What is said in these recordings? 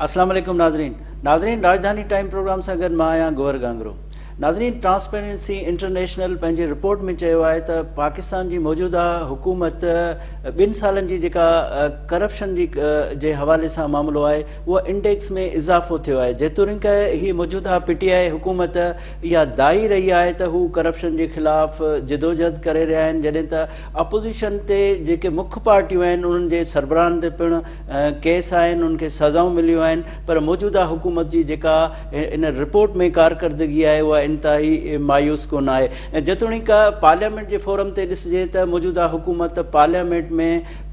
اسلام عليڪم ناظرين ناظرين راڄڌاني ٽائيم پروگرام سان گڏ مان آهيان گوهر گانگرو ناظرين ٽرانسپيرنسي انٽرنيشنل پنهنجي رپورٽ ۾ چيو آهي ته پاڪستان جي موجوده حڪومت ٻن سالن جي جيڪا ڪرپشن جي جي حوالي سان معاملو آهي اهو انڊيڪس ۾ اضافو ٿيو آهي جيتوڻيڪ هي موجوده پي ٽي آء حڪومت اها دعي رهي آهي ته هو ڪرپشن جي خلاف جدوجهد ڪري رهيا آهن جڏهن ته اپوزيشن تي جيڪي مک پارٽيون آهن انهن جي سربراهن تي پڻ ڪيس آهن انهن کي سزائون مليون آهن پر موجوده حڪومت جي جيڪا ان رپورٽ ۾ ڪارڪردگي آهي اها انتهائي مايوس ڪن آهي ۽ جيتوڻيڪ پارليامينٽ جي فورم تي ڏسجي ته موجوده حڪومت پارليامينٽ ۾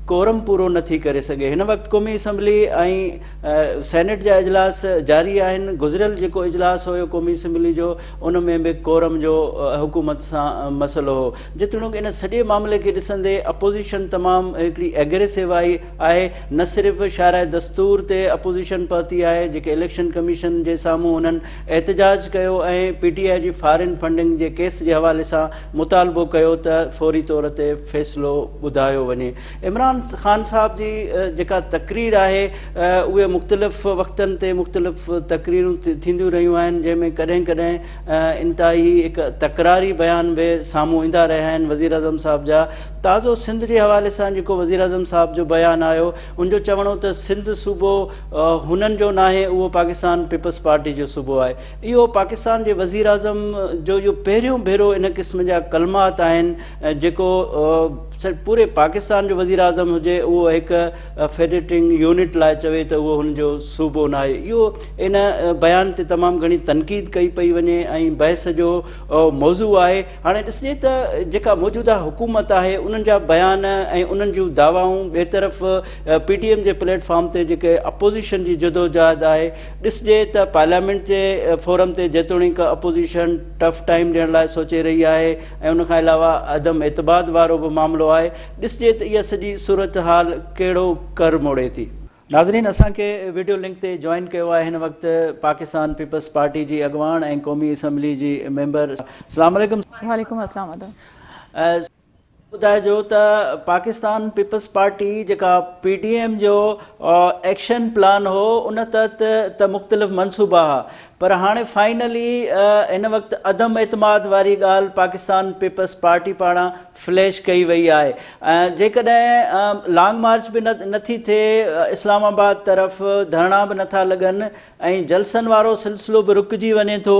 ڪورم پورو نٿي ڪري سگهي هن وقت قومي اسيمبلي ۽ سينيٽ جا اجلاس جاري آهن گذريل جيڪو اجلاس هيو قومي اسيمبلي جو ان ۾ به ڪورم جو حڪومت سان مسئلو هو جيتوڻيڪ ان سڄي معاملي کي ڏسندي اپوزيشن تمام هڪڙي ايگريسو آئي آهي نه صرف شاهراهه دستور تي اپوزيشن پهتي آهي جيڪي اليڪشن ڪميشن جي سامهون انهن احتجاج ڪيو ۽ پي ٽي آء جي فارين فنڊنگ جي ڪيس جي حوالي سان مطالبو ڪيو ته فوري طور تي فيصلو ٻڌايو وڃي عمران خان صاحب جي جيڪا تقرير آهي اهي مختلف وقتن تي مختلف تقريرون ٿينديون رهيون آهن جنهن ۾ ڪڏهن ڪڏهن انتهائي هڪ تڪراري بيان به سامهون ايندا رهيا آهن وزيراعظم صاحب جا تازو سنڌ جي حوالي سان جيڪو وزيراعظم صاحب جو بيان آيو ان جو چوڻ هو ته سنڌ صوبو هنن جو ناهي اهو پاڪستان پيپلز پارٽي جو صوبو آهي اهو پاڪستان جي وزيراعظم جو اهو پهريون ڀيرو ان قسم جا ڪلمات آهن جيڪو پوري پاڪستان جو وزيراعظم هجي اهو هڪ فيڊريٽنگ يونٽ لاء چوي ته اهو هن جو صوبو ناهي اهو ان بيان تي تمام گهڻي تنقيد ڪئي پئي وڃي ۽ بحث جو موضوع آهي هاڻي ڏسجي ته جيڪا موجوده حڪومت آهي انهن جا بيان ۽ انهن جون دعوائون ٻئي طرف پي ڊي ايم جي پليٽ فارم تي جيڪي اپوزيشن جي جدوجهد آهي ڏسجي ته پارليامينٽ جي فورم تي جيتوڻيڪ اپوزيشن ٽف ٽائيم ڏيڻ لاء سوچي رهي آهي ۽ ان کان علاوه عدم اعتماد وارو به معاملو آهي، ڏسجي ته اها سڄي صورتحال ڪهڙو ڪر موڙي ٿي. ناظرين اسان کي وڊيو لنڪ تي جوائن ڪيو آهي هن وقت پاڪستان پيپلز پارٽي جي اڳواڻ ۽ قومي اسيمبلي جي ميمبر السلام عليڪم. وعليڪم السلام ادا. ٻڌائجو ته پاڪستان پيپلز پارٽي جيڪا پي ڊي ايم جو ايڪشن پلان هو ان تحت ته مختلف منصوبا ها پر هاڻي فائنلي هن وقت عدم اعتماد واري ڳالهه پاڪستان پيپلز پارٽي پاران فليش ڪئي وئي آهي جيڪڏهن لانگ مارچ به نٿي ٿئي اسلام آباد طرف ڌرڻا به نٿا لڳن ۽ جلسن وارو سلسلو به رڪجي وڃي ٿو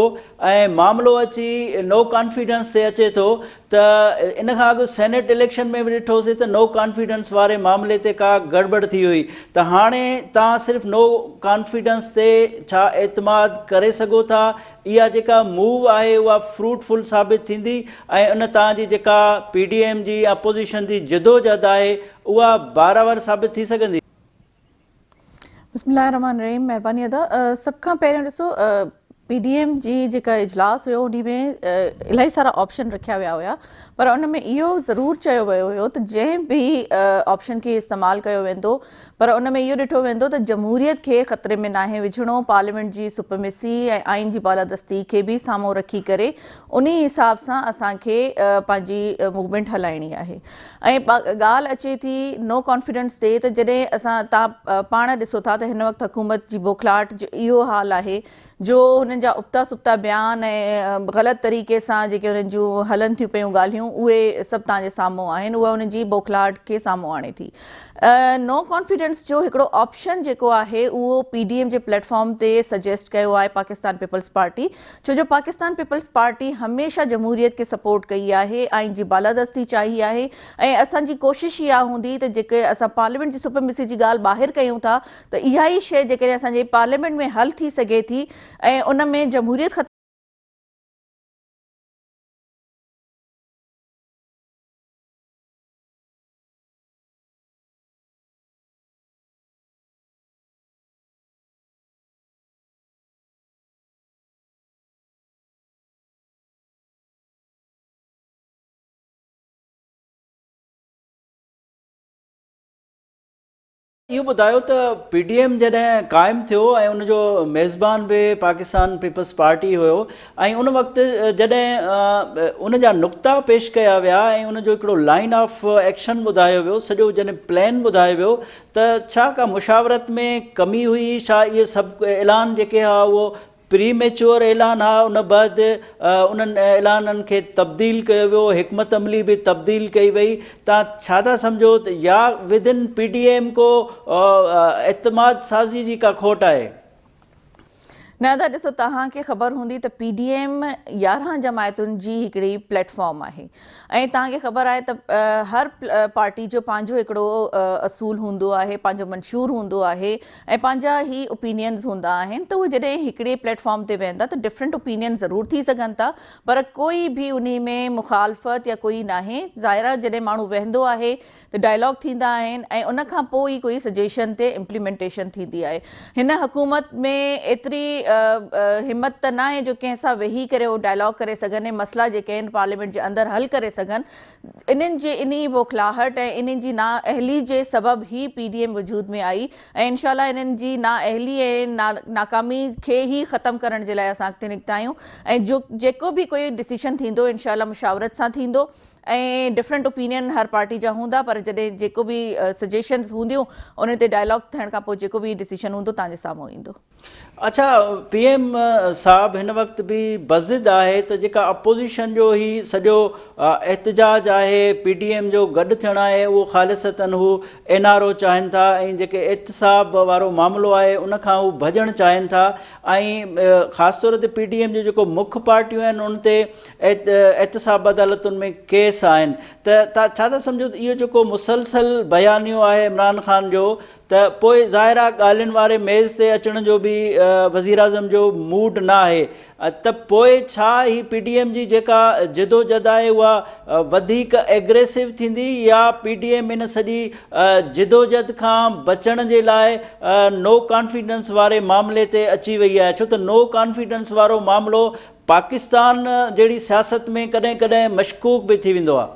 ۽ معاملو اچي نو ڪانفيڊنس تي اچي ٿو ته ان کان اڳ سينيٽ اليڪشن ۾ به ڏٺوسين ته نو ڪانفيڊنس واري معاملي تي ڪا گڙٻڙ ٿي هئي ته هاڻي توهان صرف نو ڪانفيڊنس تي ڇا اعتماد ڪري سگهو ٿا اها جيڪا موو آهي اها فروٽ فل ثابت ٿيندي ۽ ان توهان جي جيڪا پي ڊي ايم جي اپوزيشن جي جدوجهد آهي اها بارآور ثابت ٿي سگهندي؟ بسم الله الرحمن الرحيم مهرباني ادا سڀ کان پهريون ڏسو پي ڊي ايم جي جيڪا اجلاس هيو انهي ۾ الاهي سارا آپشن رکيا ويا هيا پر ان ۾ اهو ضرور چيو ويو هيو ته جنهن به آپشن کي استعمال ڪيو ويندو پر ان ۾ اهو ڏٺو ويندو ته جمهوريت کي خطري ۾ ناهي وجهڻو پارليامينٽ جي سپرميسي ۽ آئين جي بالادستي کي به سامهون رکي ڪري انهي حساب سان اسان کي پنهنجي موومينٽ هلائڻي آهي ۽ ڳالهه اچي ٿي نو ڪانفيڊنس تي ته جڏهن اسان تان پاڻ ڏسو ٿا ته هن وقت حڪومت جي بوکلاهٽ جو اهو حال آهي جو هنن جا ابتا سبتا بيان ۽ غلط طريقي سان جيڪي انهن جون هلن ٿيون پيون ڳالهيون اهي سڀ تان جي سامهون آهن اها انهن جي بوکلاهٽ کي سامهون آڻي ٿي. نو ڪانفيڊنس جو هڪڙو آپشن جيڪو آهي اهو پي ڊي ايم جي پليٽ فارم تي سجيسٽ ڪيو آهي پاڪستان پيپلز پارٽي ڇو جو پاڪستان پيپلز پارٽي هميشه جمهوريت کي سپورٽ ڪئي آهي، آئين جي بالادستي چاهي آهي ۽ اسان جي ڪوشش اها هوندي ته جيڪي اسان پارليامينٽ جي سپرميسي جي ڳالهه ٻاهر ڪيون ٿا ته اها ئي شيء جيڪڏهن اسان جي پارليامينٽ ۾ حل ٿي سگهي ٿي ۽ ان ۾ جمهوريت ختم اهو ٻڌايو ته پي ڊي ايم جڏهن قائم ٿيو ۽ ان جو ميزبان به پاڪستان پيپلز پارٽي هيو ۽ ان وقت جڏهن ان جا نقطا پيش ڪيا ويا ۽ ان جو هڪڙو لائن آف ايڪشن ٻڌايو ويو سڄو جڏهن پلان ٻڌايو ويو ته ڇا ڪا مشاورت ۾ ڪمي هئي ڇا اهي سڀ اعلان جيڪي هئا اهو پري ميچوئر اعلان ها ان بعد انهن اعلانن کي تبديل ڪيو ويو حڪمت عملي به تبديل ڪئي وئي تان ڇا ٿا سمجهو ته يا ودن پي ڊي ايم ڪو اعتماد سازي جي ڪا کوٽ آهي؟ نه ادا ڏسو توهان کي خبر هوندي ته پي ڊي ايم 11 جماعتن جي هڪڙي پليٽ فارم آهي ۽ توهان کي خبر آهي ته هر پارٽي جو پنهنجو هڪڙو اصول هوندو آهي پنهنجو منشور هوندو آهي ۽ پنهنجا هي اوپينينز هوندا آهن ته اهي جڏهن هڪڙي پليٽ فارم تي ويهندا ته ڊفرنٽ اوپينين ضرور ٿي سگهن ٿا پر ڪوئي به انهي ۾ مخالفت يا ڪوئي ناهي ظاهر آهي جڏهن ماڻهو ويهندو آهي ته ڊائلاگ ٿيندا آهن ۽ ان کان پوء ئي ڪوئي سجيشن تي امپليمينٽيشن ٿيندي آهي هن حڪومت ۾ ايتري همت ته ناهي جو ڪنهن سان ويهي ڪري هو ڊائلاگ ڪري سگهن ۽ مسئلا جيڪي آهن پارليامينٽ جي اندر حل ڪري سگهن انهن جي انهي بوکلاهٽ ۽ انهن جي نااهلي جي سبب هي پي ڊي ايم وجود ۾ آئي ۽ انشاء الله انهن جي نااهلي ۽ ناڪامي کي ئي ختم ڪرڻ جي لاء اسان اڳتي نڪتا آهيون ۽ جو جيڪو به ڪوئي ڊسيشن ٿيندو انشاء الله مشاورت سان ٿيندو ۽ ڊفرنٽ اوپينين هر پارٽي جا هوندا پر جڏهن جيڪو به سجيشنز هونديون انهن تي ڊائلاگ ٿيڻ کان پوء جيڪو به ڊسيشن هوندو توهان جي سامهون ايندو. اڇا پي ايم صاحب هن وقت به بضد آهي ته جيڪا اپوزيشن جو هي سڄو احتجاج آهي پي ڊي ايم جو گڏ ٿيڻ آهي اهو خالصتن هو اين آر او چاهين ٿا ۽ جيڪي احتساب وارو معاملو آهي ان کان هو ڀڄڻ چاهين ٿا ۽ خاص طور تي پي ڊي ايم جون جيڪو مک پارٽيون آهن ان تي احتساب عدالتن ۾ ڪيس آهن ته ڇا ٿا سمجهو ته اهو جيڪو مسلسل بيانيو آهي عمران خان جو ته پوء ظاهر آ ڳالهين واري ميز تي اچڻ جو به وزيراعظم جو موڊ نه آهي ته پوء ڇا هي پي ڊي ايم جي جيڪا جدوجھد آهي اها وڌيڪ ايگريسو ٿيندي يا پي ڊي ايم ان سڄي جدوجھد کان بچڻ جي لاء نو ڪانفيڊنس واري معاملي تي اچي وئي آهي ڇو ته نو ڪانفيڊنس وارو معاملو پاڪستان جهڙي سياست ۾ ڪڏهن ڪڏهن مشڪوڪ به ٿي ويندو آهي.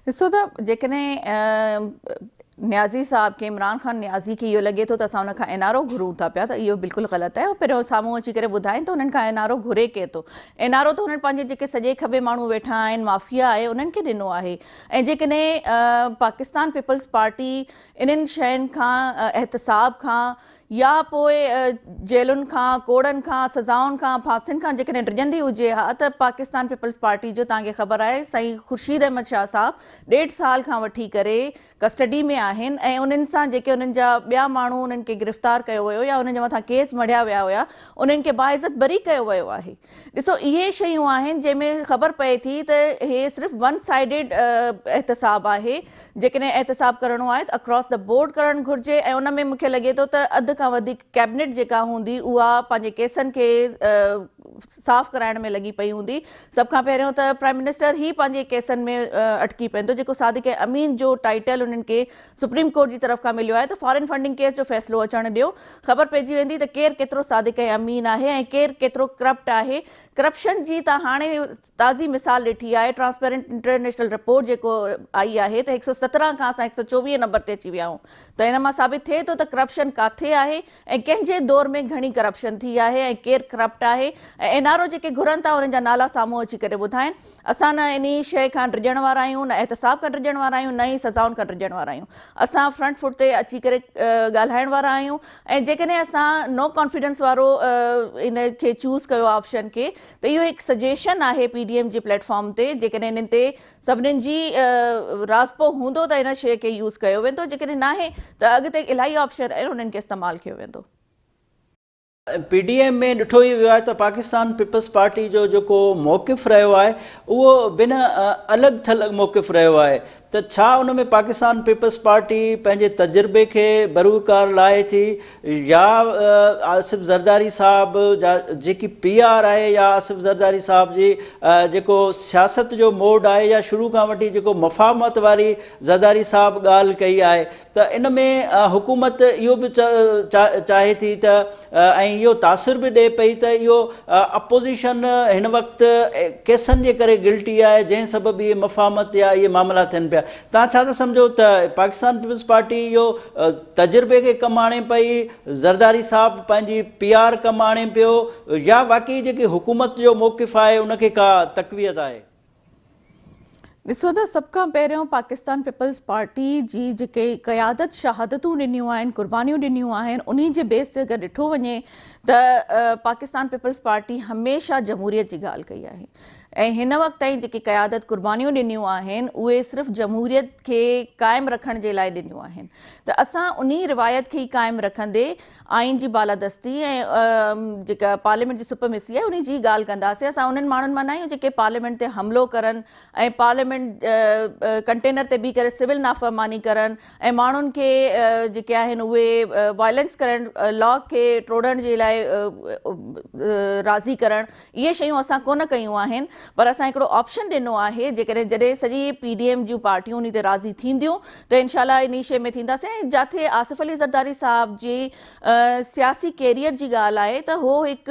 ڏسو ته جيڪڏهن نيازي صاحب کي عمران خان نيازي کي اهو لڳي ٿو ته اسان ان کان اين آر او گهرون ٿا پيا ته اهو بلڪل غلط آهي پهريون سامهون اچي ڪري ٻڌائين ته انهن کان اين آر او گهري ڪير ٿو اين آر او ته هنن پنهنجي جيڪي سڄي کٻي ماڻهو ويٺا آهن مافيا آهي انهن کي ڏنو آهي ۽ جيڪڏهن پاڪستان پيپلز پارٽي انهن شين کان احتساب کان يا پوء جيلن کان، ڪوڙن کان، سزائن کان، ڦاسين کان جيڪڏهن ڊڄندي هجي ها ته پاڪستان پيپلز پارٽي جو توهان کي خبر آهي سائين خورشيد احمد شاهه صاحب ڏيڍ سال کان وٺي ڪري ڪسٽڊي ۾ آهن ۽ انهن سان جيڪي انهن جا ٻيا ماڻهو انهن کي گرفتار ڪيو ويو يا انهن جي مٿان ڪيس مڙهيا ويا هيا انهن کي باعزت بري ڪيو ويو آهي. ڏسو اهي شيون آهن جنهن ۾ خبر پئي ٿي ته هي صرف ون سائيڊڊ احتساب آهي جيڪڏهن احتساب ڪرڻو آهي ته اڪراس the board ڪرڻ گهرجي ۽ ان ۾ مونکي لڳي ٿو ته اڌ کان وڌيڪ ڪيبنيٽ جيڪا هوندي اها پنهنجي ڪيسن کي صاف ڪرائڻ ۾ لڳي پئي هوندي سڀ کان پهريون ته پرائم منسٽر هي پنهنجي ڪيسن ۾ اٽڪي پوندو جيڪو صادق امين جو ٽائيٽل انهن کي سپريم ڪورٽ جي طرف کان مليو آهي ته فارين فنڊنگ ڪيس جو فيصلو اچڻ ڏيو، خبر پئجي ويندي ته ڪير ڪيترو صادق ۽ امين آهي ۽ ڪير ڪيترو ڪرپٽ آهي، ڪرپشن جي ته هاڻي تازي مثال ڏٺي آهي، ٽرانسپيرنٽ انٽرنيشنل رپورٽ جيڪو آئي آهي ته 117 کان اسان 124 نمبر تي اچي ويا آهيون ته ان مان ثابت ٿئي ٿو ته ڪرپشن ڪاٿي آهي ۽ ڪنهن جي دور ۾ گهڻي ڪرپشن ٿي آهي ۽ ڪير ڪرپٽ آهي ۽ اين آر او جيڪي گهرن ٿا انهن جا نالا سامهون اچي ڪري ٻڌائين. اسان نه انهي شيء کان ڊڄڻ وارا آهيون نه احتساب کان ڊڄڻ وارا آهيون نه ئي سزائن کان ڊڄڻ وارا آهيون. اسان فرنٽ فوٽ تي اچي ڪري ڳالهائڻ وارا آهيون ۽ جيڪڏهن اسان نو ڪانفيڊنس وارو ان کي چوز ڪيو آپشن کي ته اهو هڪ سجيشن آهي پي ڊي ايم جي پليٽ فارم تي جيڪڏهن انهن تي سڀنين جي راضپو هوندو ته ان شيء کي يوز ڪيو ويندو جيڪڏهن ناهي ته اڳتي الاهي آپشن آهن انهن کي استعمال ڪيو ويندو. پي ڊي ايم ۾ ڏٺو ئي ويو آهي ته پاڪستان پيپلز پارٽي جو جيڪو موقف رهيو آهي اهو بنهه الڳ ٿلڳ موقف رهيو آهي ته ڇا ان ۾ پاڪستان پيپلز پارٽي پنهنجي تجربي کي بروڪار لاهي ٿي يا آصف زرداري صاحب جا جيڪي پي آر آهي يا آصف زرداري صاحب جي جيڪو سياست جو موڊ آهي يا شروع کان وٺي جيڪو مفاهمت واري زرداري صاحب ڳالهه ڪئي آهي ته ان ۾ حڪومت اهو به چاهي ٿي ته ۽ اهو تاثر به ڏئي پئي ته اهو اپوزيشن هن وقت ڪيسن جي ڪري گلٽي آهي جنهن سبب اهي مفاهمت يا اهي معاملا ٿين پيا. توهان ڇا ٿا سمجهو ته پاڪستان پيپلز پارٽي اهو تجربي کي ڪم آڻي پئي، زرداري صاحب پنهنجي پي آر ڪم آڻي پيو يا واقعي جيڪي حڪومت جو موقف آهي ان کي ڪا تقويت آهي؟ ڏسو ته سڀ کان پهريون پاڪستان پيپلز پارٽي جي جيڪي قيادت شهادتون ڏنيون آهن، قربانيون ڏنيون آهن، انهي جي بيس تي اگر ڏٺو وڃي ته پاڪستان پيپلز پارٽي هميشه جمهوريت جي ڳالهه ڪئي آهي ۽ هن وقت تائين جيڪي قيادت قربانيون ڏنيون آهن اهي صرف جمهوريت کي قائم رکڻ جي لاء ڏنيون آهن ته اسان انهي روايت کي ئي قائم رکندي آئين جي بالادستي ۽ جيڪا پارليامينٽ جي سپرميسي آهي انهي جي ڳالهه ڪنداسين. اسان انهن ماڻهن مان نه آهيون جيڪي پارليامينٽ تي حملو ڪرن ۽ پارليامينٽ ڪنٽينر تي بيهي ڪري سول نافرماني ڪرن ۽ ماڻهن کي جيڪي آهن اهي وائلنس ڪرڻ لا کي ٽوڙڻ جي لاء راضي ڪرڻ اهي شيون اسان ڪونه ڪيون آهن پر اسان هڪڙو آپشن ڏنو آهي جيڪڏهن جڏهن سڄي پي ڊي ايم جون پارٽيون انهي تي راضي ٿينديون ته انشاء الله انهي شيء ۾ ٿينداسين ۽ جاٿي آصف علي زرداري صاحب جي سياسي ڪيريئر جي ڳالهه آهي ته هو هڪ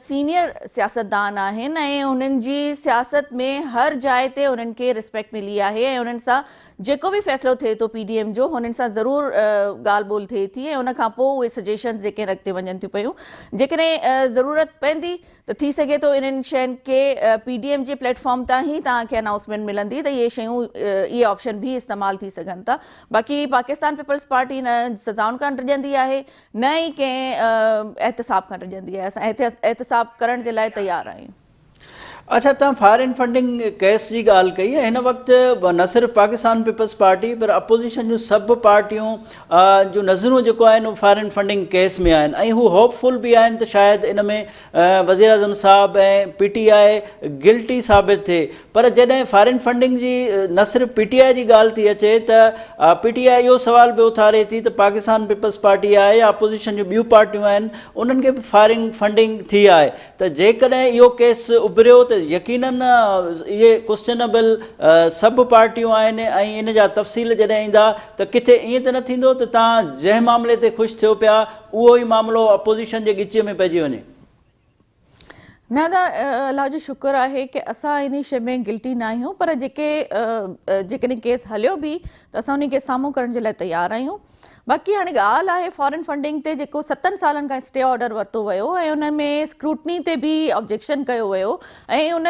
سينيئر سياستدان آهن ۽ انهن جي سياست ۾ هر جاء تي انهن کي ريسپيڪٽ ملي آهي ۽ انهن سان جيڪو به فيصلو ٿئي ٿو پي ڊي ايم جو هنن سان ضرور ڳالهه ٻولهه ٿئي ٿي ۽ ان کان پوء اهي سجيشنز جيڪي آهن اڳتي وڃن ٿيون پيون جيڪڏهن ضرورت پوندي ته ٿي سگهي ٿو انهن شين کي پي ڊي ايم جي پليٽ فارم تان ئي توهان کي انائونسمينٽ ملندي ته اهي شيون اهي آپشن به استعمال ٿي سگهن ٿا باقي پاڪستان پيپلز پارٽي نه سزائن کان ڊڄندي آهي نه ئي ڪنهن احتساب کان ڊڄندي آهي اسان احتساب ڪرڻ جي لاء تيار آهيون. اڇا توهان فارين فنڊنگ ڪيس جي ڳالهه ڪئي هن وقت نه صرف پاڪستان پيپلز پارٽي پر اپوزيشن جون سڀ پارٽيون جون نظرون جيڪو آهن اهو فارين فنڊنگ ڪيس ۾ آهن ۽ هو هوپ فل به آهن ته شايد ان ۾ وزيراعظم صاحب ۽ پي ٽي آء گلٽي ثابت ٿئي پر جڏهن فارين فنڊنگ جي نه صرف پي ٽي آء جي ڳالهه ٿي اچي ته پي ٽي آء اهو سوال به اٿاري ٿي ته پاڪستان پيپلز پارٽي آهي يا اپوزيشن جون ٻيون پارٽيون آهن انهن کي به فارين فنڊنگ ٿي آهي ته جيڪڏهن اهو ڪيس اڀريو ته يقينن اهي ڪوسچنبل سڀ پارٽيون آهن ۽ ان جا تفصيل جڏهن ايندا ته ڪٿي ائين ته نه ٿيندو ته توهان جنهن معاملي تي خوش ٿيو پيا اهو ئي معاملو اپوزيشن جي ڳچيء ۾ پئجي وڃي. نه ادا الله جو شڪر آهي ڪي اسان انهي شي ۾ گلٽي نه آهيون پر جيڪي جيڪڏهن ڪيس هليو به ته اسان انهي کي سامهون ڪرڻ جي لاء تيار آهيون. باقي هاڻي ڳالهه آهي فارن فنڊنگ تي جيڪو ستن سالن کان اسٽي آرڊر ورتو ويو ۽ ان ۾ اسڪروٽني تي به آبجيڪشن ڪيو ويو ۽ ان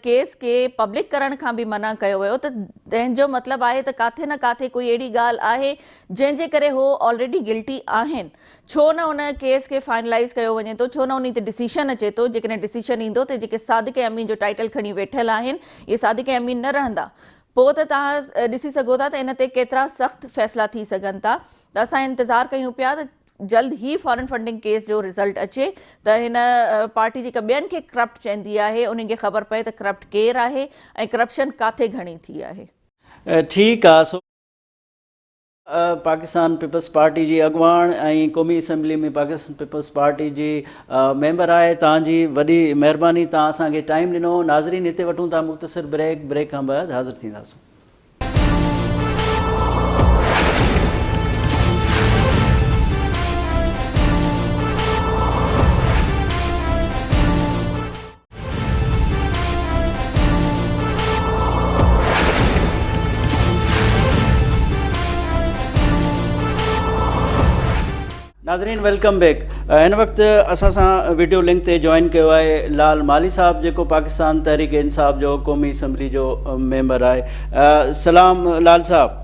ڪيس کي پبلڪ ڪرڻ کان به منع ڪيو ويو ته تنهن جو مطلب آهي ته ڪاٿي نه ڪاٿي ڪوئي اهڙي ڳالهه آهي جنهن جي ڪري هو آلريڊي گلٽي آهن ڇو نه ان ڪيس کي فائنلائز ڪيو وڃي ٿو ڇو نه انهي تي ڊسيشن اچي ٿو جيڪڏهن ڊسيشن ايندو ته جيڪي صادق ۽ امين جو ٽائيٽل کڻي ويٺل آهن اهي صادق ۽ امين نه رهندا پوء ته توهان ڏسي سگهو ٿا ته ان تي ڪيترا سخت فيصلا ٿي سگهن ٿا ته اسان انتظار ڪيون پيا ته جلد هي فارن فنڊنگ ڪيس جو رزلٽ اچي ته هن پارٽي جيڪا ٻين کي ڪرپٽ چوندي آهي انهن کي خبر پئي ته ڪرپٽ ڪير آهي ۽ ڪرپشن ڪاٿي گهڻي ٿي آهي. ٺيڪ آ سو. پاڪستان پيپلز پارٽي جي اڳواڻ ۽ قومي اسيمبلي ۾ پاڪستان پيپلز پارٽي جي ميمبر آهي توهان جي وڏي مهرباني توهان اسان کي ٽائيم ڏنو ناظرين هتي وٺون ٿا مختصر بريڪ بريڪ کان بعد حاضر ٿينداسون. ناظرين welcome back هن وقت اسان سان ويڊيو لنڪ تي جوائن ڪيو آهي لال مالي صاحب جيڪو پاڪستان تحريڪ انصاف جو قومي اسيمبلي جو ميمبر آهي سلام لال صاحب.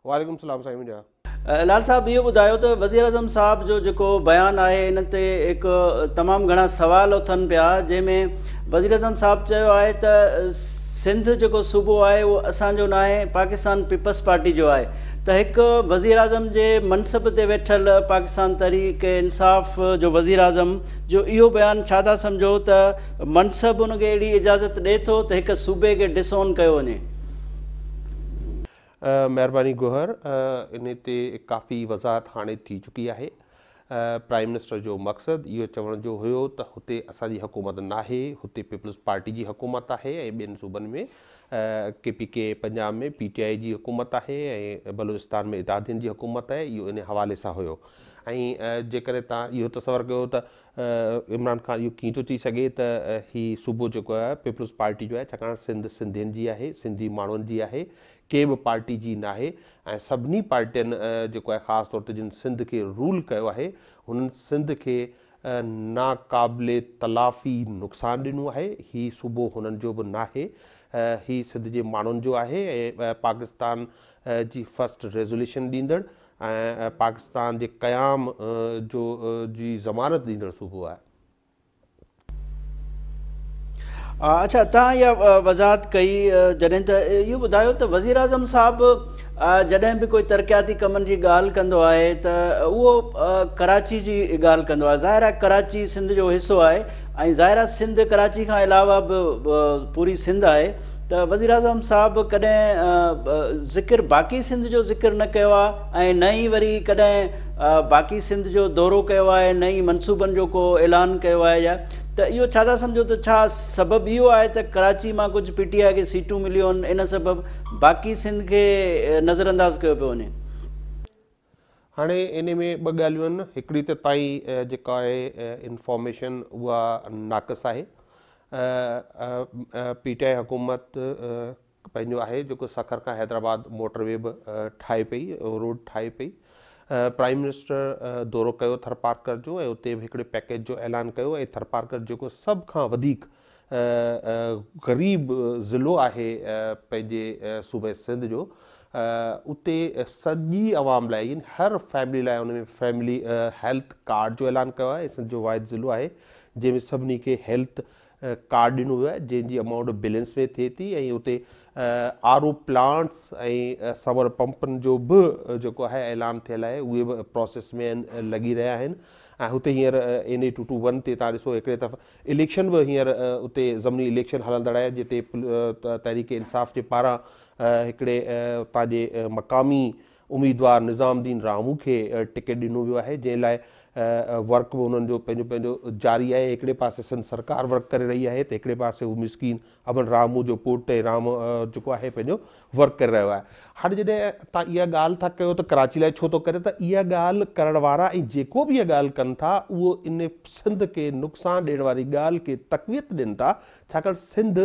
وعليڪم السلام سائين منهنجا. لال صاحب اهو ٻڌايو ته وزيراعظم صاحب جو جيڪو بيان آهي ان تي هڪ تمام گهڻا سوال اٿن پيا جنهن ۾ وزيراعظم صاحب چيو آهي ته سنڌ جيڪو صوبو آهي اهو اسان جو ناهي پاڪستان پيپلز پارٽي جو آهي ته هڪ وزيراعظم جي منصب تي ويٺل پاڪستان تحريڪ انصاف جو وزيراعظم جو اهو بيان ڇا ٿا سمجهو ته منصب ان کي اهڙي اجازت ڏئي ٿو ته هڪ صوبي کي ڊس اون ڪيو وڃي. مهرباني گوهر انهي تي ڪافي وضاحت هاڻي ٿي چڪي آهي. پرائم منسٽر جو مقصد اهو چوڻ جو هيو ته هتي اسان جي حڪومت ناهي، هتي پيپلز پارٽي جي حڪومت آهي ۽ ٻين صوبن ۾ K P K Punjab ۾ P T I جي حڪومت آهي ۽ بلوچستان ۾ اتحادين جي حڪومت آهي اهو انهي حوالي سان هيو ۽ جيڪڏهن توهان اهو تصور ڪيو ته عمران خان اهو ڪيئن ٿو چئي سگهي ته هي صوبو جيڪو آهي پيپلز پارٽي جو آهي ڇاڪاڻ سنڌ سنڌين جي آهي، سنڌي ماڻهن جي آهي، ڪنهن به پارٽي جي ناهي ۽ سڀني پارٽين جيڪو آهي خاص طور تي جن سنڌ کي رول ڪيو آهي هنن سنڌ کي ناقابل تلافي نقصان ڏنو آهي، هي صوبو هنن جو به ناهي، هي سنڌ جي ماڻهن جو آهي ۽ پاڪستان جي فرسٽ ريزوليشن ڏيندڙ ۽ پاڪستان جي قيام جو جي ضمانت ڏيندڙ صوبو آهي. اڇا توهان اها وضاحت ڪئي جڏهن ته اهو ٻڌايو ته وزيراعظم صاحب جڏهن به ڪوئي ترقياتي ڪمن جي ڳالهه ڪندو آهي ته اهو ڪراچي جي ڳالهه ڪندو آهي ظاهر آهي ڪراچي سنڌ جو حصو آهي ۽ ظاهر آهي سنڌ ڪراچي کان علاوه به پوري سنڌ آهي ته وزيراعظم صاحب ڪڏهن ذڪر باقي سنڌ جو ذڪر نه ڪيو آهي ۽ نه ئي وري ڪڏهن باقي سنڌ جو دورو ڪيو آهي نه ئي منصوبن جو ڪو اعلان ڪيو آهي يا ته اهو ڇا ٿا سمجهو ته ڇا سبب اهو آهي ته ڪراچي مان ڪجهه پي ٽي آء کي سيٽون مليون آهن ان سبب باقي سنڌ کي نظرانداز ڪيو پيو وڃي. هاڻي ان ۾ ٻه ڳالهيون آهن هڪڙي ته تائين جيڪا آهي انفارميشن اها ناقص آهي پي ٽي آء حڪومت پنهنجو آهي جيڪو سکر کان حيدرآباد موٽر وي به ٺاهي پئي روڊ ٺاهي پئي پرائم منسٽر دورو ڪيو ٿرپارڪر جو ۽ اتي به هڪڙي پيڪيج جو اعلان ڪيو ۽ ٿرپارڪر جيڪو سڀ کان وڌيڪ غريب ضلعو آهي پنهنجي صوبي سنڌ جو اتي سڄي عوام لاء يعني هر فيملي لاء ان ۾ فيملي هيلٿ ڪارڊ جو اعلان ڪيو آهي سنڌ جو واحد ضلعو آهي جنهن ۾ سڀني کي هيلٿ ڪارڊ ڏنو ويو آهي جنهن جي امائونٽ بلينس ۾ ٿئي ٿي ۽ اتي آر او پلانٽس ۽ سمر پمپن جو به جيڪو آهي اعلان ٿيل آهي اهي به پروسيس ۾ آهن لڳي رهيا آهن ۽ هتي هينئر N A two two one تي تان ڏسو هڪڙي طرف اليڪشن به هينئر اتي ضمني اليڪشن هلندڙ آهي جتي تحريڪ انصاف جي پاران هڪڙي اتان جي مقامي اميدوار نظام الدين راهمون کي ٽڪيٽ ڏنو ويو آهي جنهن لاء ورڪ به انهن جو پنهنجو پنهنجو جاري آهي هڪڙي پاسي سنڌ سرڪار ورڪ ڪري رهي آهي ته هڪڙي پاسي هو مسڪين امن راهمون جو پٽ ۽ رام جيڪو آهي پنهنجو ورڪ ڪري رهيو آهي هاڻي جڏهن تان اها ڳالهه ٿا ڪيو ته ڪراچي لاء ڇو ٿو ڪري ته اها ڳالهه ڪرڻ وارا ۽ جيڪو به اها ڳالهه ڪن ٿا اهو ان سنڌ کي نقصان ڏيڻ واري ڳالهه کي تقويت ڏين ٿا ڇاڪاڻ سنڌ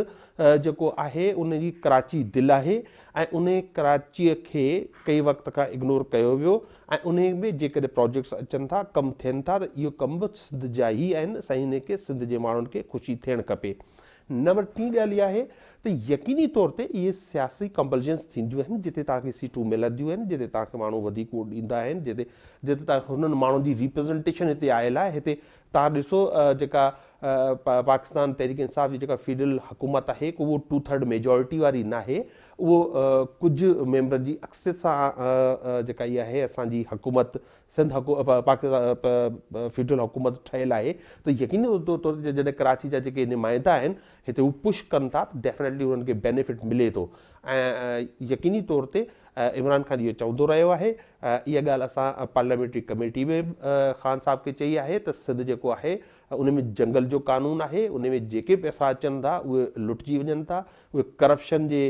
جيڪو آهي ان جي ڪراچي دل آهي ۽ انهي ڪراچيء کي ڪئي وقت کان اگنور ڪيو ويو ۽ انهي ۾ جيڪڏهن پراجيڪٽس اچن ٿا ڪم ٿين ٿا ته اهو ڪم به سنڌ جا ئي آهن سائين انهي کي سنڌ جي ماڻهن کي خوشي ٿيڻ کپي. نمبر ٽين ڳالهه اها آهي ته يقيني طور تي اهي سياسي ڪمپلجنس ٿينديون آهن جتي توهان کي سيٽون ملنديون آهن جتي توهان کي ماڻهو وڌيڪ ووٽ ڏيندا آهن جتي جتي توهان هنن ماڻهن جي ريپريزنٽيشن هتي آيل آهي هتي توهان ڏسو جيڪا پاڪستان تحريڪ انصاف جي جيڪا فيڊرل حڪومت آهي اهو ٽو ٿرڊ ميجارٽي واري ناهي اهو ڪجهه ميمبرن جي اڪثريت سان جيڪا اها آهي اسان جي حڪومت سنڌ پاڪستان فيڊرل حڪومت ٺهيل آهي ته يقيني طور تي جڏهن ڪراچي جا جيڪي نمائندا آهن هتي هو پش ڪن ٿا ته ڊيفنيٽلي انهن کي بينيفٽ ملي ٿو ۽ يقيني طور تي عمران خان اهو چوندو رهيو آهي اها ڳالهه اسان پارليامينٽري ڪميٽي ۾ خان صاحب کي چئي آهي ته سنڌ جيڪو آهي ان ۾ جنگل جو قانون آهي ان ۾ جيڪي پئسا اچن ٿا اهي لٽجي وڃن ٿا اهي ڪرپشن جي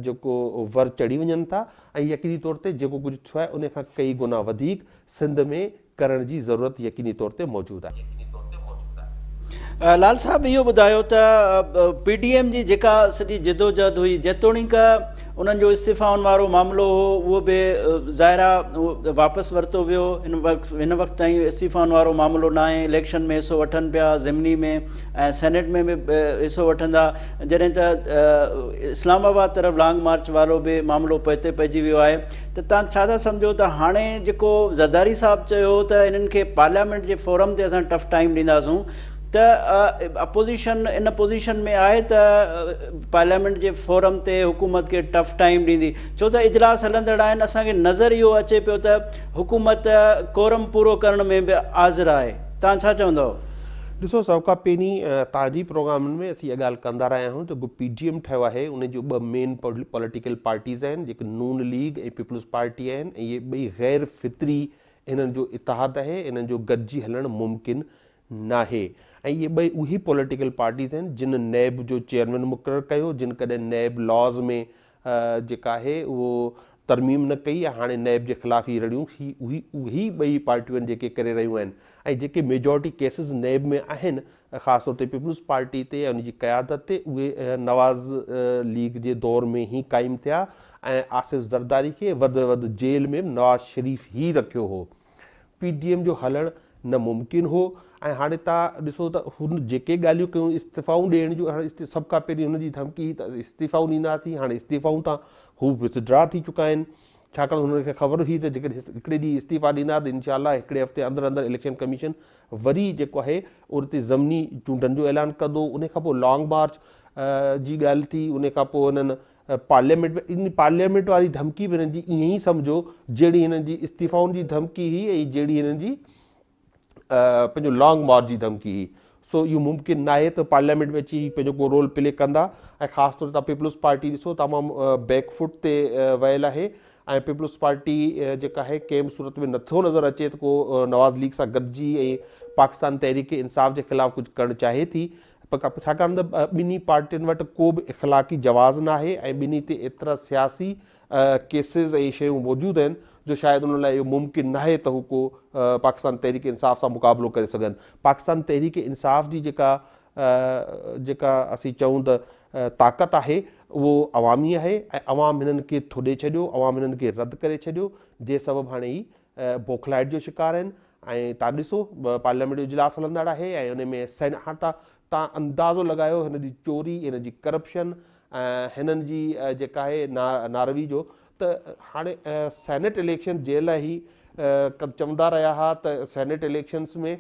جيڪو ور چڙهي وڃن ٿا ۽ يقيني طور تي جيڪو ڪجهه ٿيو آهي ان کان ڪئي گنا وڌيڪ سنڌ ۾ ڪرڻ جي ضرورت يقيني طور تي موجود آهي. لال صاحب اهو ٻڌايو ته پي ڊي ايم جي جيڪا سڄي جدوجهد هئي جيتوڻيڪ انهن جو استعيفائن وارو معاملو هو اهو به ظاهر آهي واپس ورتو ويو هن وقت تائين استعيفائن وارو معاملو ناهي اليڪشن ۾ حصو وٺن پيا ضمني ۾ ۽ سينيٽ ۾ به حصو وٺندا جڏهن ته اسلام آباد طرف لانگ مارچ وارو به معاملو پوئتي پئجي ويو آهي ته توهان ڇا ٿا سمجهو ته هاڻي جيڪو زرداري صاحب چيو ته انهن کي پارليامينٽ جي فورم تي اسان ٽف ٽائيم ڏينداسون ته اپوزيشن ان پوزيشن ۾ آهي ته پارليامينٽ جي فورم تي حڪومت کي ٽف ٽائيم ڏيندي ڇو ته اجلاس هلندڙ آهن اسان کي نظر اهو اچي پيو ته حڪومت ڪورم پورو ڪرڻ ۾ به عاذر آهي توهان ڇا چوندؤ؟ ڏسو سڀ کان پهرين توهان جي پروگرامن ۾ اسين اها ڳالهه ڪندا رهيا آهيون ته جيڪو پي ڊي ايم ٺهيو آهي ان جون ٻه مين پوليٽيڪل پارٽيز آهن جيڪي نون ليگ ۽ پيپلز پارٽي آهن ۽ اهي ٻئي غير فطري انهن جو اتحاد آهي انهن جو گڏجي هلڻ ممڪن ناهي ۽ اهي ٻئي اهي پوليٽيڪل پارٽيز آهن جن نيب جو چيئرمين مقرر ڪيو جن ڪڏهن نيب لاز ۾ جيڪا آهي اهو ترميم نه ڪئي ۽ هاڻي نيب جي خلاف هي رڙيون هي اهي اهي ٻئي پارٽيون آهن جيڪي ڪري رهيون آهن ۽ جيڪي ميجارٽي ڪيسز نيب ۾ آهن خاص طور تي پيپلز پارٽي تي ۽ ان جي قيادت تي اهي نواز ليگ جي دور ۾ ئي قائم ٿيا ۽ آصف زرداري کي وڌ ۾ وڌ جيل ۾ به نواز شريف ئي رکيو هو. پي ڊي ايم جو هلڻ نه ممڪن هو ۽ هاڻي تان ڏسو ته هن جيڪي ڳالهيون ڪيون استعيفائون ڏيڻ جون هاڻي سڀ کان پهرين هن جي ڌمڪي هئي ته استعيفائون ڏينداسين هاڻي استعيفائون تان هو وٿڊرا ٿي چڪا آهن ڇاڪاڻ هنن کي خبر هئي ته جيڪڏهن هڪڙي ڏينهن استعيفا ڏيندا ته انشاء الله هڪڙي هفتي اندر اندر اليڪشن ڪميشن وري جيڪو آهي ان تي ضمني چونڊن جو اعلان ڪندو ان کان پوء لانگ مارچ جي ڳالهه ٿي ان کان پوء هنن پارليامينٽ ۾ ان پارليامينٽ واري ڌمڪي به هنن جي ائين ئي سمجهو جهڙي هنن جي استعيفائن جي ڌمڪي هئي ۽ جهڙي هنن جي پنهنجو لانگ مارچ جي ڌمڪي هئي. سو اهو ممڪن ناهي ته پارليامينٽ ۾ اچي پنهنجو ڪو رول پلي ڪندا ۽ خاص طور تان پيپلز پارٽي ڏسو تمام بيڪ فوٽ تي ويل آهي ۽ پيپلز پارٽي جيڪا آهي ڪنهن به صورت ۾ نٿو نظر اچي ته ڪو نواز ليگ سان گڏجي ۽ پاڪستان تحريڪ انصاف جي خلاف ڪجهه ڪرڻ چاهي ٿي ڇاڪاڻ ته ٻنهي پارٽين وٽ ڪو به اخلاقي جواز ناهي ۽ ٻنهي تي ايترا سياسي ڪيسز ۽ شيون موجود آهن جو شايد انهن لاء اهو ممڪن ناهي ته هو ڪو پاڪستان تحريڪ انصاف سان مقابلو ڪري سگهن. پاڪستان تحريڪ انصاف جي جيڪا جيڪا اسين چئون ته طاقت آهي اهو عوامي آهي ۽ عوام هنن کي ٿڏي ڇڏيو، عوام هنن کي رد ڪري ڇڏيو جنهن سبب هاڻي هي بوکلائٽ جو شڪار آهن ۽ تان ڏسو پارليامينٽ جو اجلاس هلندڙ آهي ۽ ان ۾ سين هاڻ تان تان اندازو لڳايو هن جي چوري هن جي ڪرپشن ۽ هنن جي جيڪا آهي ناروي جو ته هاڻي سينيٽ اليڪشن جنهن لاء هي چوندا رهيا ها ته سينيٽ اليڪشنس ۾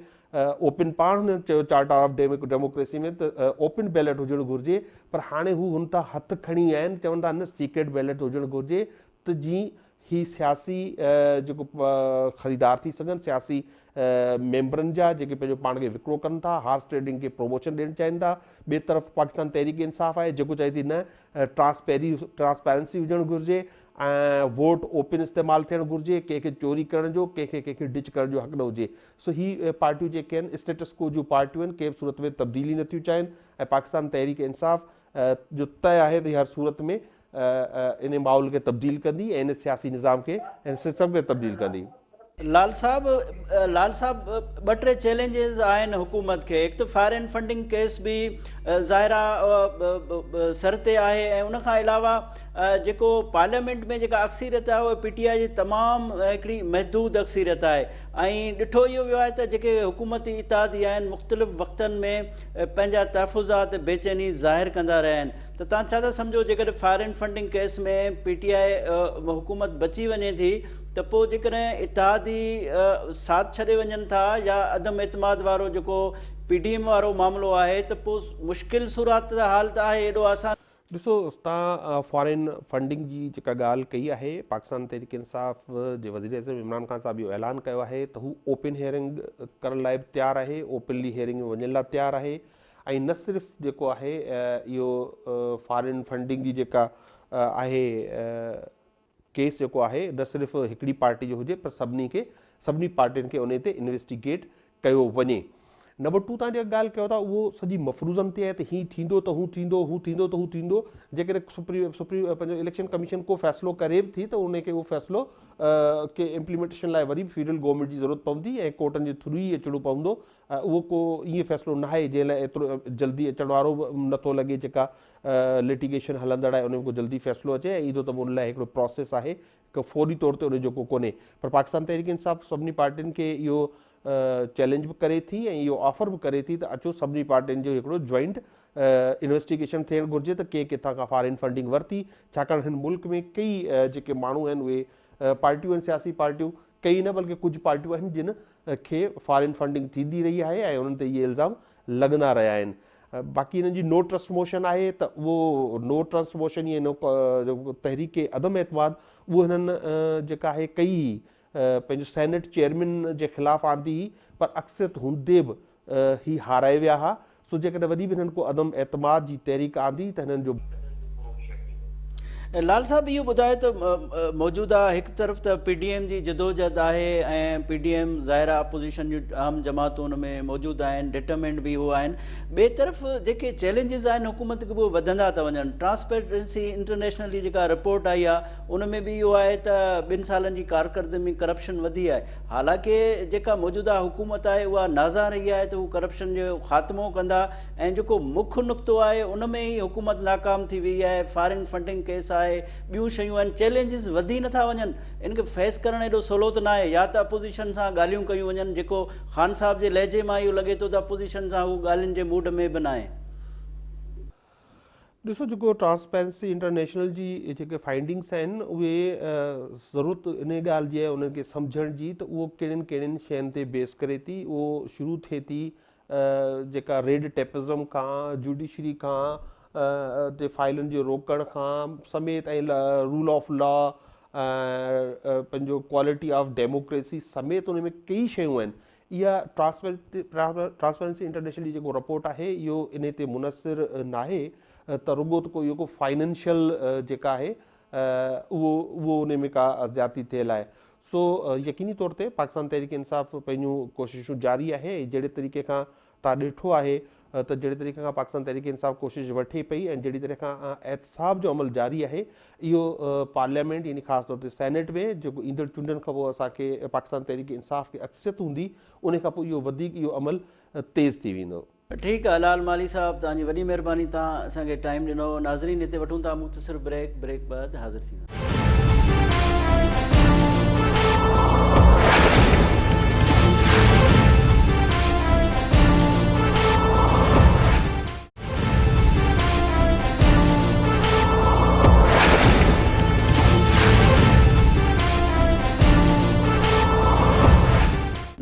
اوپن پاڻ هنن چيو چارٽر آف ڊيموڪريسي ۾ ته اوپن بيلٽ هجڻ گهرجي پر هاڻي هو هن تان هٿ کڻي ويا آهن چون ٿا نه سيڪريٽ بيلٽ هجڻ گهرجي ته جيئن هي سياسي جيڪو خريدار ٿي سگهن، سياسي ميمبرن جا جيڪي پنهنجو پاڻ کي وڪرو ڪن ٿا، هارس ٽريڊنگ کي پروموشن ڏيڻ چاهين ٿا، ٻئي طرف پاڪستان تحريڪ انصاف آهي جيڪو چاهي ٿي نه ٽرانسپيرنسي هجڻ گهرجي ۽ ووٽ اوپن استعمال ٿيڻ گهرجي، ڪنهن کي چوري ڪرڻ جو ڪنهن کي ڪنهن کي ڊچ ڪرڻ جو حق نه هجي. سو هي پارٽيون جيڪي آهن اسٽيٽس ڪو جون پارٽيون آهن ڪنهن به صورت ۾ تبديلي نٿيون چاهين ۽ پاڪستان تحريڪ انصاف جو طئي آهي ته هي هر صورت ۾ ان ماحول کي تبديل ڪندي ۽ ان سياسي نظام کي ۽ سسٽم کي تبديل ڪندي. لال صاحب لال صاحب ٻه ٽي چئلينجز آهن حڪومت کي هڪ ته فارين فنڊنگ ڪيس به ظاهر آ سر تي آهي ۽ ان کان علاوه جيڪو پارليامينٽ ۾ جيڪا اڪثريت آهي اها پي ٽي آء جي تمام هڪڙي محدود اڪثريت آهي ۽ ڏٺو اهو ويو آهي ته جيڪي حڪومتي اتحادي آهن مختلف وقتن ۾ پنهنجا تحفظات بيچيني ظاهر ڪندا رهيا آهن ته توهان ڇا ٿا سمجهو جيڪڏهن foreign funding case ۾ P T I حڪومت بچي وڃي ٿي ته پوء جيڪڏهن اتحادي ساٿ ڇڏي وڃن ٿا يا عدم اعتماد وارو جيڪو پي ڊي ايم وارو معاملو آهي ته پوء مشڪل صورتحال ته آهي ايڏو آسان ڏسو توهان فارين فنڊنگ جي جيڪا ڳالهه ڪئي آهي پاڪستان تحريڪ انصاف جي وزيراعظم عمران خان صاحب اهو اعلان ڪيو آهي ته هو اوپن هيئرنگ ڪرڻ لاء به تيار آهي اوپنلي هيئرنگ ۾ وڃڻ لاء تيار آهي ۽ نه صرف جيڪو آهي اهو فارين فنڊنگ جي جيڪا آهي ڪيس جيڪو آهي نه صرف هڪڙي پارٽي جو هجي پر سڀني کي سڀني پارٽين کي انهي تي انويسٽيگيٽ ڪيو وڃي. نمبر ٽو تان جيڪا ڳالهه ڪيو ٿا اهو سڄي مفروضن تي آهي ته هي ٿيندو ته هو ٿيندو هو ٿيندو ته هو ٿيندو جيڪڏهن سپريم سپريم پنهنجو اليڪشن ڪميشن ڪو فيصلو ڪري به ٿي ته انهي کي اهو فيصلو کي امپليمينٽيشن لاء وري به فيڊرل گورنمينٽ جي ضرورت پوندي ۽ ڪورٽن جي ٿرو ئي اچڻو پوندو اهو ڪو ائين فيصلو ناهي جنهن لاء ايترو جلدي اچڻ وارو به نٿو لڳي جيڪا لٽيگيشن هلندڙ آهي ان ۾ ڪو جلدي فيصلو اچي ۽ ايندو ته به ان لاء هڪڙو پراسيس آهي ڪو فوري طور تي ان جو ڪو ڪونهي پر پاڪستان تحريڪ انصاف سڀني پارٽين کي اهو چئلينج به ڪري ٿي ۽ اهو آفر به ڪري ٿي ته اچو سڀني پارٽين جو هڪڙو جوائنٽ انويسٽيگيشن ٿيڻ گهرجي ته ڪنهن ڪٿان کان فارين فنڊنگ ورتي ڇاڪاڻ هن ملڪ ۾ ڪئي جيڪي ماڻهو آهن اهي پارٽيون آهن سياسي پارٽيون ڪئي نه بلڪه ڪجهه پارٽيون آهن جن کي فارين فنڊنگ ٿيندي رهي آهي ۽ انهن تي اهي الزام لڳندا رهيا آهن. باقي انهن جي نو ٽرسٽ موشن آهي ته اهو نو ٽرسٽ موشن يا نو تحريڪ عدم اعتماد اهو هنن جيڪا آهي ڪئي هئي پنهنجو سينيٽ چيئرمين جي خلاف آندي هئي پر اڪثريت هوندي به هي هارائي ويا ها سو جيڪڏهن وري به هنن ڪو عدم اعتماد جي تحريڪ آندي ته هنن جو. لال صاحب اهو ٻڌايو ته موجوده هڪ طرف ته پي ڊي ايم جي جدوجهد آهي ۽ پي ڊي ايم ظاهر آهي اپوزيشن جون اهم جماعتون ان ۾ موجود آهن ڊٽرمنڊ به هو آهن ٻئي طرف جيڪي چئلينجز آهن حڪومت کي به وڌندا ٿا وڃن ٽرانسپيرنسي انٽرنيشنل جي جيڪا رپورٽ آئي آهي ان ۾ به اهو آهي ته ٻن سالن جي ڪارڪردگي ۾ ڪرپشن وڌي آهي حالانڪه جيڪا موجوده حڪومت آهي اها نازان رهي آهي ته هو ڪرپشن جو خاتمو ڪندا ۽ جيڪو مک نقطو آهي ان ۾ ئي حڪومت ناڪام ٿي وئي آهي، فارين فنڊنگ ڪيس آهي، ٻيون شيون آهن، چئلينجز وڌي نٿا وڃن، ان کي فيس ڪرڻ ايڏو سولو ته ناهي، يا ته اپوزيشن سان ڳالهيون ڪيون وڃن، جيڪو خان صاحب جي لهجي مان اهو لڳي ٿو ته اپوزيشن سان هو ڳالهين جي موڊ ۾ به ناهي. ڏسو جيڪو ٽرانسپيرنسي انٽرنيشنل جي جيڪي فائنڊنگس آهن اهي ضرورت انهي ڳالهه جي آهي انهن کي سمجهڻ جي ته اهو ڪهڙين ڪهڙين شين تي بيس ڪري ٿي اهو شروع ٿئي ٿي جيڪا ريڊ ٽيپزم کان جوڊيشري کان تي فائلن جي روڪڻ کان سميت ۽ رول آف لا پنهنجو ڪوالٽي آف ڊيموڪريسي سميت ان ۾ ڪيئي شيون آهن اها ٽرانسپيرنسي انٽرنيشنل جي جيڪو رپورٽ آهي اهو انهي تي منحصر ناهي ته رڳو ته ڪو اهو ڪو فائننشل جيڪا آهي اهو اهو انهي ۾ ڪا زيادتي ٿيل آهي سو يقيني طور تي پاڪستان تحريڪ انصاف پنهنجون ڪوششون جاري آهي ۽ جهڙي طريقي کان تان ڏٺو آهي ته جهڙي طريقي کان پاڪستان تحريڪ انصاف ڪوشش وٺي پئي ۽ جهڙي طرح کان احتساب جو عمل جاري آهي اهو پارليامينٽ يعني خاص طور تي سينيٽ ۾ جيڪو ايندڙ چونڊن کان پوء اسان کي پاڪستان تحريڪ انصاف کي اڪثريت هوندي ان کان پوء اهو وڌيڪ اهو عمل تيز ٿي ويندو. ٺيڪ آ لال مالهي صاحب توهان جي وڏي مهرباني توهان اسان کي ٽائيم ڏنو ناظرين هتي وٺون ٿا مختصر بريڪ بريڪ بعد حاضر ٿينداسين.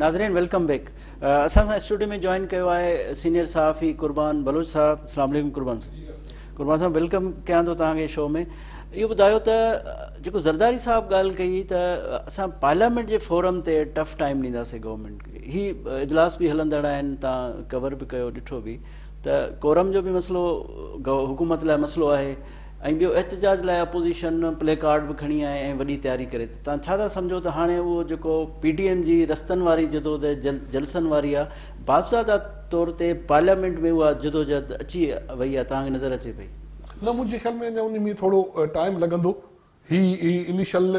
ناظرين welcome back اسان سان اسٽوڊيو ۾ جوائن ڪيو آهي سينيئر صحافي قربان بلوچ صاحب السلام عليڪم قربان صاحب قربان صاحب welcome ڪيان ٿو توهان کي شو ۾ اهو ٻڌايو ته جيڪو زرداري صاحب ڳالهه ڪئي ته اسان پارليامينٽ جي فورم تي ٽف ٽائيم ڏينداسين گورنمينٽ کي هي اجلاس به هلندڙ آهن تان ڪور به ڪيو ڏٺو به ته ڪورم جو به مسئلو حڪومت لاء مسئلو آهي ۽ ٻيو احتجاج لاء اپوزيشن پلي ڪارڊ به کڻي آئي ۽ وڏي تياري ڪري ٿي تان ڇا ٿا سمجهو ته هاڻي اهو جيڪو پي ڊي ايم جي رستن واري جدوجهد جلسن واري آ باضابطا طور تي پارليامينٽ ۾ اها جدوجهد اچي وئي آ توهان کي نظر اچي پئي؟ نه منهنجي خيال ۾ اڃا ان ۾ ٿورو ٽائيم لڳندو هي انيشل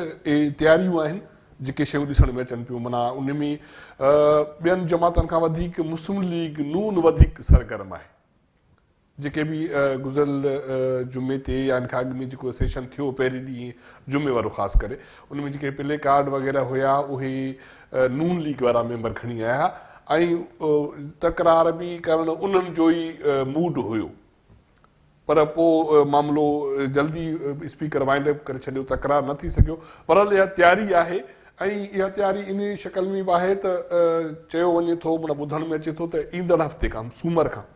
تياريون آهن جيڪي شيون ڏسڻ ۾ اچن پيون معنيٰ ان ۾ ٻين جماعتن کان وڌيڪ مسلم ليگ نون وڌيڪ سرگرم آهي جيڪي به گذريل جمعي تي يا ان کان اڳ ۾ جيڪو سيشن ٿيو پهرين ڏينهن جمعي وارو خاص ڪري ان ۾ جيڪي پلي ڪارڊ وغيره هيا اهي نون ليگ وارا ميمبر کڻي آيا ۽ تڪرار به ڪرڻ انهن جو ئي موڊ هيو پر پوء معاملو جلدي اسپيڪر وائنڊ اپ ڪري ڇڏيو تڪرار نه ٿي سگهيو بهرحال اها تياري آهي ۽ اها تياري انهي شڪل ۾ به آهي ته چيو وڃي ٿو معنيٰ ٻڌڻ ۾ اچي ٿو ته ايندڙ هفتي کان سومر کان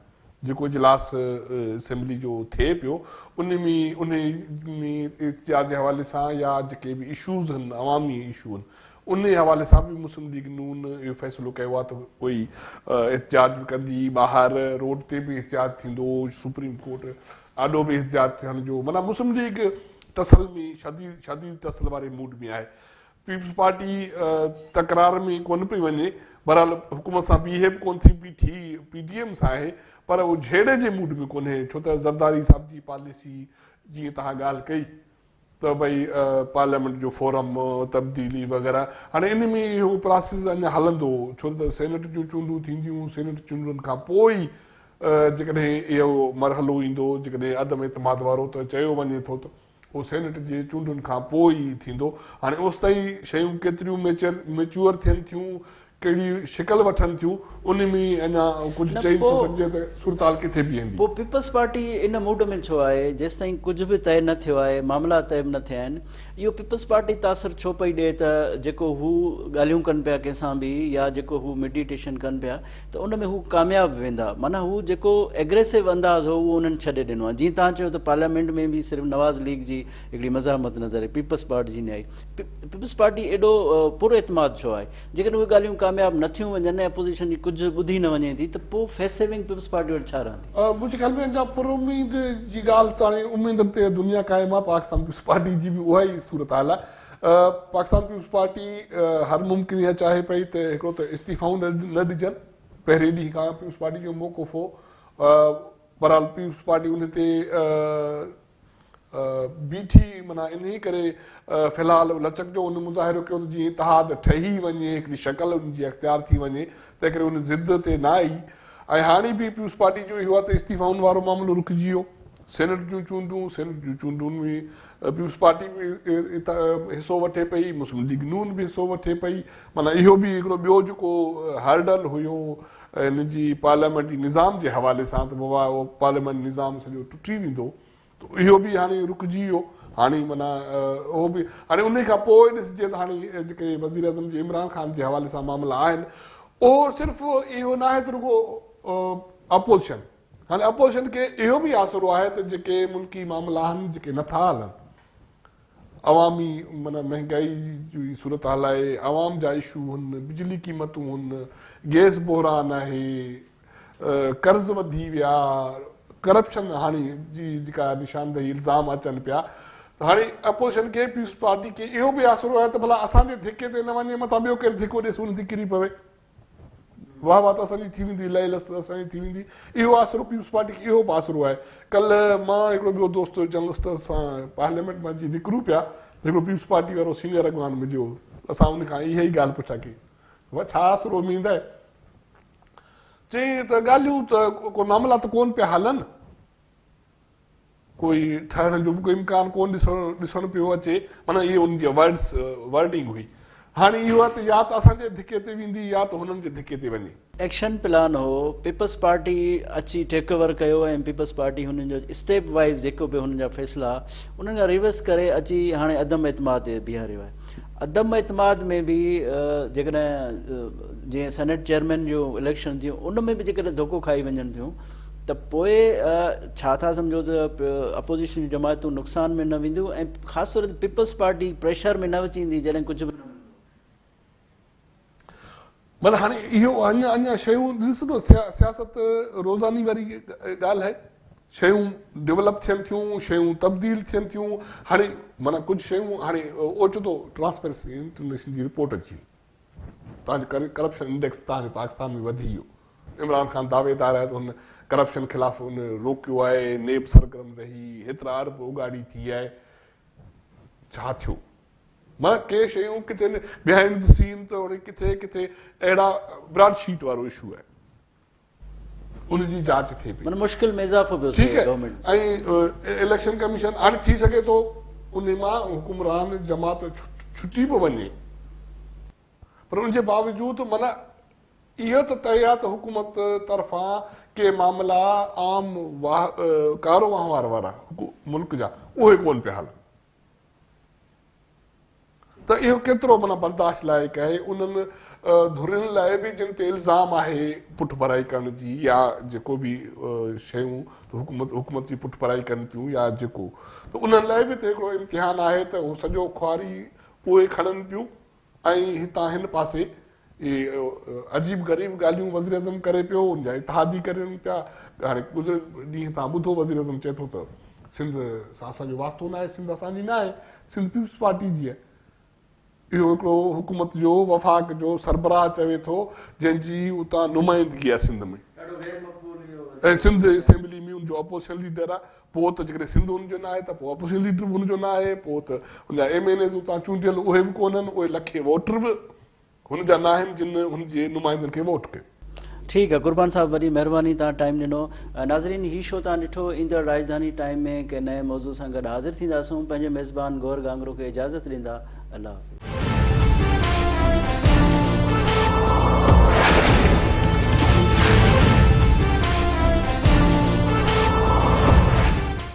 جيڪو اجلاس اسيمبلي جو ٿئي پيو ان ۾ انهي ۾ احتجاج جي حوالي سان يا جيڪي به اشوز هن عوامي اشو هن انهي حوالي سان به مسلم ليگ نون اهو فيصلو ڪيو آهي ته ڪوئي احتجاج به ڪندي ٻاهر روڊ تي به احتجاج ٿيندو سپريم ڪورٽ آڏو به احتجاج ٿيڻ جو معنيٰ مسلم ليگ ٽسل ۾ شديد شديد ٽسل واري موڊ ۾ آهي پيپلز پارٽي تڪرار ۾ ڪونه پئي وڃي، بهرحال حڪومت سان بيهي به ڪونه ٿي، بيٺي پي ڊي ايم سان آهي پر اهو جهيڙي جي موڊ ۾ ڪونهي ڇو ته زرداري صاحب جي پاليسي جيئن توهان ڳالهه ڪئي ته ڀئي پارليامينٽ جو فورم تبديلي وغيره هاڻي ان ۾ اهو پراسيس اڃا هلندو ڇو ته سينيٽ جون چونڊون ٿينديون سينيٽ چونڊن کان پوء ئي جيڪڏهن اهو مرحلو ايندو جيڪڏهن عدم اعتماد وارو ته چيو وڃي ٿو ته اهو سينيٽ جي چونڊن کان پوء ئي ٿيندو. هاڻي اوستائين شيون ڪيتريون ميچوئر ٿين ٿيون، ڪهڙي شڪل وٺن ٿيون، ان ۾ اڃا ڪجهه چئي نٿو سگهجي ته صورتحال ڪٿي بيهندي. پوء پيپلز پارٽي ان موڊ ۾ ڇو آهي؟ جيستائين ڪجهه به طئي نه ٿيو آهي، معاملا طئي به نه ٿيا آهن، اهو پيپلز پارٽي تاثر ڇو پئي ڏئي ته جيڪو هو ڳالهيون ڪن پيا ڪنهن سان به يا جيڪو هو ميڊيٽيشن ڪن پيا ته ان ۾ هو ڪامياب ويندا معنيٰ هو جيڪو ايگريسو انداز هو اهو انهن ڇڏي ڏنو آهي جيئن توهان چيو ته پارليامينٽ ۾ به صرف نواز ليگ جي هڪڙي مزاحمت نظر آئي پيپلز پارٽي جي نه آئي پيپلز پارٽي ايڏو پر اعتماد ڇو آهي جيڪڏهن اهي ڳالهيون ڪامياب نه ٿيون وڃن ۽ اپوزيشن جي ڪجهه ٻڌي نه وڃي ٿي ته پوء فيس سيونگ پيپلز پارٽي وٽ ڇا رهندي؟ منهنجي خيال ۾ اڃا پر اميد جي ڳالهه ته هاڻي اميدن تي دنيا قائم آهي، پاڪستان پيپلز پارٽي جي به اها ئي صورتحال آهي. پاڪستان پيپلز پارٽي هر ممڪن اها چاهي پئي ته هڪڙو ته استعيفائون نه ڏجن، پهرين ڏينهن کان پيپلز پارٽي جو موقف هو، بهرحال پيپلز پارٽي ان تي بيٺي معنيٰ انهي ڪري في الحال لچڪ جو ان مظاهرو ڪيو ته جيئن اتحاد ٺهي وڃي، هڪڙي شڪل ان جي اختيار ٿي وڃي، تنهن ڪري ان ضد تي نه آئي ۽ هاڻي به پيپلز پارٽي جو اهو آهي ته استعيفائن وارو معاملو رڪجي ويو، سينيٽ جون چونڊون، سينيٽ جون چونڊن ۾ پيپلز پارٽي به حصو وٺي پئي، مسلم ليگ نون به حصو وٺي پئي، معنيٰ اهو به هڪڙو ٻيو جيڪو هرڊل هيو هن جي پارليامينٽري نظام جي حوالي سان ته بابا اهو پارليامينٽ نظام سڄو ٽٽي ويندو ته اهو به هاڻي رڪجي ويو هاڻي معنيٰ اهو به هاڻي انهي کان پوء ڏسجي ته هاڻي جيڪي وزيراعظم جي عمران خان جي حوالي سان معاملا آهن اهو صرف اهو ناهي ته رڳو اپوزيشن هاڻي اپوزيشن کي اهو به آسرو آهي ته جيڪي ملڪي معاملا آهن جيڪي نٿا هلن عوامي معنيٰ مهنگائي جي صورتحال آهي، عوام جا اشو هن، بجلي قيمتون هن، گئس بحران آهي، قرض وڌي ويا، ڪرپشن هاڻي جي جيڪا نشاندهي الزام اچن پيا ته هاڻي اپوزيشن کي پيپلز پارٽي کي اهو به آسرو آهي ته ڀلا اسان جي ڌڪي تي نه وڃي متان ٻيو ڪير ڌڪو ڏيس ان تي ڪري پوي. واهه واهه ته اسان جي ٿي ويندي، لئه لس ته اسان جي ٿي ويندي. اهو آسرو پيپلز پارٽي کي اهو به آسرو آهي. ڪلهه مان هڪڙو ٻيو دوست جرنلسٽ سان پارليامينٽ مان جي نڪرون پيا ته هڪڙو پيپلز پارٽي وارو سينيئر اڳواڻ مليو. اسان ان کان اها ئي ڳالهه پڇا ڪئي. بابا ڇا آسرو اميد آهي؟ چيائين ته ڳالهيون ته ڪو معاملا ته ڪونه پيا هلن. ڪوئي ٺهڻ جو به ڪوئي امڪان ڪونه ڏسڻ ڏسڻ پيو اچي معنيٰ اهي ان جي ورڊس ورڊنگ هئي هاڻي اهو آهي ته يا ته اسان جي ڌڪي تي ويندي يا ته هنن جي ڌڪي تي وڃي. ايڪشن پلان هو پيپلز پارٽي اچي ٽيڪ اوور ڪيو ۽ پيپلز پارٽي هنن جو اسٽيپ وائيز جيڪو به هنن جا فيصلا انهن کان ريورس ڪري اچي هاڻي عدم اعتماد تي بيهاريو آهي عدم اعتماد ۾ به جيڪڏهن جيئن سينيٽ چيئرمين جون اليڪشن ٿيون ان ۾ به جيڪڏهن ڌوڪو کائي وڃن ٿيون ته پوء ڇا ٿا سمجهو ته اپوزيشن جون جماعتون نقصان ۾ نه وينديون ۽ خاص طور تي پيپلز پارٽي پريشر ۾ نه اچي ويندي جڏهن ڪجهه به نه ملندو. معنيٰ هاڻي اهو اڃا اڃا شيون ڏس نه سياست روزاني واري ڳالهه آهي شيون ڊولپ ٿين ٿيون شيون تبديل ٿين ٿيون هاڻي معنيٰ ڪجهه شيون هاڻي اوچتو ٽرانسپيرنسي انٽرنيشنل جي رپورٽ اچي وئي تان جو ڪرپشن انڊيڪس تان جو پاڪستان ۾ وڌي ويو عمران خان دعويدار آهي ته هن ڪرپشن خلاف ان روڪيو آهي نيب سرگرم رهي هيترا ارب اوڳاڙي ٿي آهي ڇا ٿيو معنيٰ ڪي شيون ڪٿي بيهائنڊ the سين ته وري ڪٿي ڪٿي اهڙا براڊ شيٽ وارو اشو آهي ان جي جاچ ٿئي پئي معنيٰ مشڪل ۾ اضافو پيو ٿئي گورنمينٽ ۽ اليڪشن ڪميشن هاڻي ٿي سگهي ٿو ان مان حڪمران جماعت ڇٽي به وڃي پر ان جي باوجود معنيٰ اهو ته طئي آهي ته حڪومت طرفان ڪي معاملا عام ڪارو وهنوار وارا ملڪ جا اهي ڪونه پيا هلن ته اهو ڪيترو معنيٰ برداشت لائق آهي انهن ڌرين لاء به جن تي الزام آهي پٺڀرائي ڪرڻ جي يا جيڪو به شيون حڪومت حڪومت جي پٺڀرائي ڪن پيون يا جيڪو ته انهن لاء به ته هڪڙو امتحان آهي ته هو سڄو خواري اهي کڻن پيون ۽ هتان هن پاسي اهي عجيب غريب ڳالهيون وزيراعظم ڪري پيو، ان جا اتحادي ڪرين پيا. هاڻي گذريل ڏينهن توهان ٻڌو وزيراعظم چئي ٿو ته سنڌ سان اسان جو واسطو ناهي، سنڌ اسان جي ناهي، سنڌ پيپلز پارٽي جي آهي. اهو هڪڙو حڪومت جو وفاق جو سربراهه چوي ٿو جنهن جي اتان نمائندگي آهي سنڌ ۾ ۽ سنڌ اسيمبلي ۾ ان جو اپوزيشن ليڊر آهي. پوء ته جيڪڏهن سنڌ ان جو ناهي ته پوء اپوزيشن ليڊر به ان جو ناهي، پوء ته ان جا ايم اين ايز اتان چونڊيل اهي به ڪونهن، اهي لکين ووٽر به هن جا ناهن جن هن جي نمائندن کي ووٽ ڪيو. ٺيڪ آ قربان صاحب وڏي مهرباني توهان ٽائيم ڏنو. ناظرين هي شو توهان ڏٺو ايندڙ راڄڌاني ٽائيم ۾ ڪنهن نئين موضوع سان گڏ حاضر ٿينداسون پنهنجي ميزبان گوهر گانگرو کي اجازت ڏيندا الله حافظ.